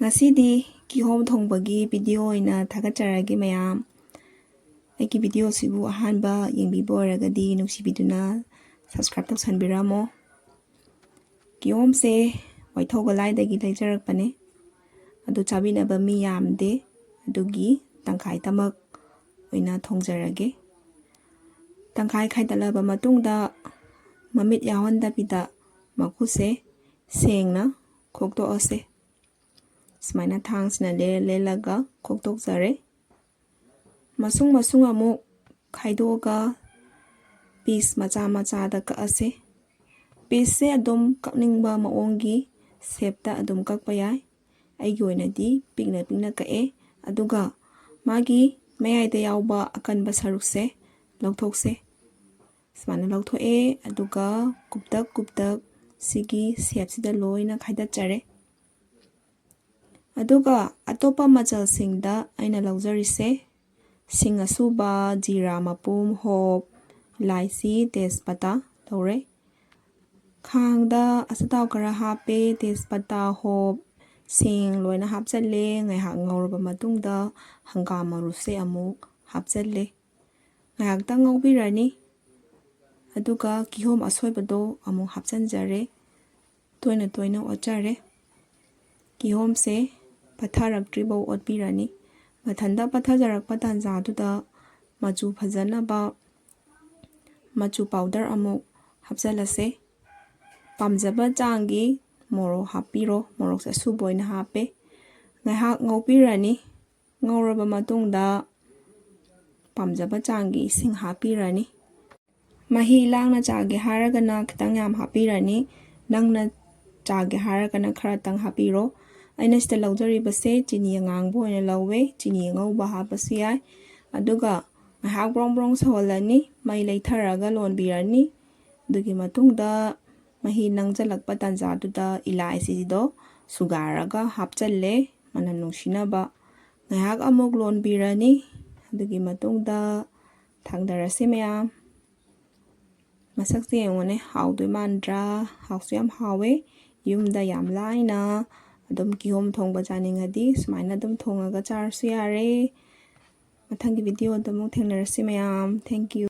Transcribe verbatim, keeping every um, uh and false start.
ꯉꯁꯤꯗꯤ ꯀꯤꯍꯣꯝ ꯊꯣꯡꯕꯒꯤ ꯚꯤꯗꯤꯑꯣ ꯑꯣꯏꯅ ꯊꯥꯒꯠꯆꯔꯒꯦ ꯃꯌꯥꯝ꯫ ꯑꯩꯒꯤ ꯚꯤꯗꯤꯑꯣꯁꯤꯕꯨ ꯑꯍꯥꯟꯕ ꯌꯦꯡꯕꯤꯕ ꯑꯣꯏꯔꯒꯗꯤ ꯅꯨꯡꯁꯤꯕꯤꯗꯨꯅ subscribe ꯇꯧꯁꯟꯕꯤꯔꯝꯃꯣ꯫ ꯀꯤꯍꯣꯝꯁꯦ ꯋꯥꯏꯊꯧ ꯒꯂꯥꯏꯗꯒꯤ ꯂꯩꯖꯔꯛꯄꯅꯦ꯫ ꯑꯗꯨ ꯆꯥꯕꯤꯅꯕ ꯃꯤ ꯌꯥꯝꯗꯦ, ꯑꯗꯨꯒꯤ ꯇꯪꯈꯥꯏꯇꯃꯛ ꯑꯣꯏꯅ ꯊꯣꯡꯖꯔꯒꯦ꯫ ꯇꯪꯈꯥꯏ ꯈꯥꯏꯗꯠꯂꯕ ꯃꯇꯨꯡꯗ ꯃꯃꯤꯠ ꯌꯥꯎꯍꯟꯗꯕꯤꯗ ꯃꯀꯨꯁꯦ ꯁꯦꯡꯅ ꯈꯣꯛꯇꯣꯛꯑꯁꯦ꯫ ꯁꯨꯃꯥꯏꯅ ꯊꯥꯡꯁꯤꯅ ꯂꯦꯜ ꯂꯦꯜꯂꯒ ꯈꯣꯛꯇꯣꯛꯆꯔꯦ꯫ ꯃꯁꯨꯡ ꯃꯁꯨꯡ ꯑꯃꯨꯛ ꯈꯥꯏꯗꯣꯛꯑꯒ piece ꯃꯆꯥ ꯃꯆꯥꯗ ꯀꯛꯑꯁꯦ꯫ Pieceꯁꯦ ꯑꯗꯨꯝ ꯀꯛꯅꯤꯡꯕ ꯃꯑꯣꯡꯒꯤ shapeꯇ ꯑꯗꯨꯝ ꯀꯛꯄ ꯌꯥꯏ꯫ ꯑꯩꯒꯤ ꯑꯣꯏꯅꯗꯤ ꯄꯤꯛꯅ ꯄꯤꯛꯅ ꯀꯛꯑꯦ꯫ ꯑꯗꯨꯒ ꯃꯥꯒꯤ ꯃꯌꯥꯏꯗ ꯌꯥꯎꯕ ꯑꯀꯟꯕ ꯁꯔꯨꯛꯁꯦ ꯂꯧꯊꯣꯛꯁꯦ꯫ ꯁꯨꯃꯥꯏꯅ ꯂꯧꯊꯣꯛꯑꯦ꯫ ꯑꯗꯨꯒ ꯀꯨꯞꯇꯛ ꯀꯨꯞꯇꯛ ꯁꯤꯒꯤ shapeꯁꯤꯗ ꯂꯣꯏꯅ ꯈꯥꯏꯗꯠꯆꯔꯦ꯫ ꯑꯗꯨꯒ ꯑꯇꯣꯞꯄ ꯃꯆꯜꯁꯤꯡꯗ ꯑꯩꯅ ꯂꯧꯖꯔꯤꯁꯦ ꯁꯤꯡ ꯑꯁꯨꯕ, ꯖꯤꯔꯥ ꯃꯄꯨꯝ, ꯍꯣꯞ, ꯏꯂꯥꯏꯆꯤ, ꯇꯦꯖꯄꯇꯥ ꯂꯧꯔꯦ꯫ ꯈꯥꯡꯗ ꯑꯆꯥꯊꯥꯎ ꯈꯔ ꯍꯥꯞꯄꯦ, ꯇꯦꯖꯄꯇꯥ, ꯍꯣꯞ, ꯁꯤꯡ ꯂꯣꯏꯅ ꯍꯥꯞꯆꯜꯂꯦ꯫ ꯉꯥꯏꯍꯥꯛ ꯉꯧꯔꯕ ꯃꯇꯨꯡꯗ ꯍꯪꯒꯥꯝ ꯃꯔꯨꯁꯦ ꯑꯃꯨꯛ ꯍꯥꯞꯆꯜꯂꯦ꯫ ꯉꯥꯏꯍꯥꯛꯇꯪ ꯉꯧꯕꯤꯔꯅꯤ꯫ ꯑꯗꯨꯒ ꯀꯤꯍꯣꯝ ꯑꯁꯣꯏꯕꯗꯣ ꯑꯃꯨꯛ ꯍꯥꯞꯆꯟꯖꯔꯦ꯫ ꯇꯣꯏꯅ ꯇꯣꯏꯅ ꯑꯣꯠꯆꯔꯦ꯫ ꯀꯤꯍꯣꯝꯁꯦ ꯄꯠꯊꯔꯛꯇ꯭ꯔꯤꯐꯥꯎ ꯑꯣꯠꯄꯤꯔꯅꯤ꯫ ꯃꯊꯟꯇ ꯄꯠꯊꯖꯔꯛꯄ ꯇꯥꯟꯖꯥꯗꯨꯗ ꯃꯆꯨ ꯐꯖꯅꯕ ꯃꯆꯨ powder ꯑꯃꯨꯛ ꯍꯥꯞꯆꯜꯂꯁꯦ꯫ ꯄꯥꯝꯖꯕ ꯆꯥꯡꯒꯤ ꯃꯣꯔꯣꯛ ꯍꯥꯞꯄꯤꯔꯣ꯫ ꯃꯣꯔꯣꯛꯁꯦ ꯑꯁꯨꯕ ꯑꯣꯏꯅ ꯍꯥꯞꯄꯦ꯫ ꯉꯥꯏꯍꯥꯛ ꯉꯧꯕꯤꯔꯅꯤ꯫ ꯉꯧꯔꯕ ꯃꯇꯨꯡꯗ ꯄꯥꯝꯖꯕ ꯆꯥꯡꯒꯤ ꯏꯁꯤꯡ ꯍꯥꯞꯄꯤꯔꯅꯤ꯫ ꯃꯍꯤ ꯂꯥꯡꯅ ꯆꯥꯒꯦ ꯍꯥꯏꯔꯒꯅ ꯈꯤꯇꯪ ꯌꯥꯝ ꯍꯥꯞꯄꯤꯔꯅꯤ꯫ ꯅꯪꯅ ꯆꯥꯒꯦ ꯍꯥꯏꯔꯒꯅ ꯈꯔꯇꯪ ꯍꯥꯞꯄꯤꯔꯣ꯫ ꯑꯩꯅ ꯁꯤꯗ ꯂꯧꯖꯔꯤꯕꯁꯦ ꯆꯤꯅꯤ ꯑꯉꯥꯡꯕ ꯑꯣꯏꯅ ꯂꯧꯋꯦ꯫ ꯆꯤꯅꯤ ꯑꯉꯧꯕ ꯍꯥꯞꯄꯁꯨ ꯌꯥꯏ꯫ ꯑꯗꯨꯒ ꯉꯥꯏꯍꯥꯛ ꯕ꯭ꯔꯣꯡ ꯕ꯭ꯔꯣꯡ ꯁꯧꯍꯜꯂꯅꯤ꯫ ꯃꯩ ꯂꯩꯊꯔꯒ ꯂꯣꯟꯕꯤꯔꯅꯤ꯫ ꯑꯗꯨꯒꯤ ꯃꯇꯨꯡꯗ ꯃꯍꯤ ꯅꯪꯁꯤꯜꯂꯛꯄ ꯇꯥꯟꯖꯥꯗꯨꯗ ꯏꯂꯥꯏꯆꯤꯗꯣ ꯁꯨꯒꯥꯏꯔꯒ ꯍꯥꯞꯆꯜꯂꯦ, ꯃꯅꯝ ꯅꯨꯡꯁꯤꯅꯕ꯫ ꯉꯥꯏꯍꯥꯛ ꯑꯃꯨꯛ ꯂꯣꯟꯕꯤꯔꯅꯤ꯫ ꯑꯗꯨꯒꯤ ꯃꯇꯨꯡꯗ ꯊꯥꯡꯗꯔꯁꯤ ꯃꯌꯥꯝ꯫ ꯃꯁꯛꯁꯦ ꯌꯦꯡꯉꯨꯅꯦ, ꯍꯥꯎꯗꯣꯏ ꯃꯥꯟꯗ꯭ꯔꯥ? ꯍꯥꯎꯁꯨ ꯌꯥꯝ ꯍꯥꯎꯋꯦ꯫ ꯌꯨꯝꯗ ꯌꯥꯝ ꯂꯥꯏꯅ ꯑꯗꯨꯝ ꯀꯤꯍꯣꯝ ꯊꯣꯡꯕ ꯆꯥꯅꯤꯡꯉꯗꯤ ꯁꯨꯃꯥꯏꯅ ꯑꯗꯨꯝ ꯊꯣꯡꯉꯒ ꯆꯥꯔꯁꯨ ꯌꯥꯔꯦ꯫ ꯃꯊꯪꯒꯤ ꯚꯤꯗꯤꯑꯣꯗ ꯑꯃꯨꯛ ꯊꯦꯡꯅꯔꯁꯤ ꯃꯌꯥꯝ꯫ Thank you꯫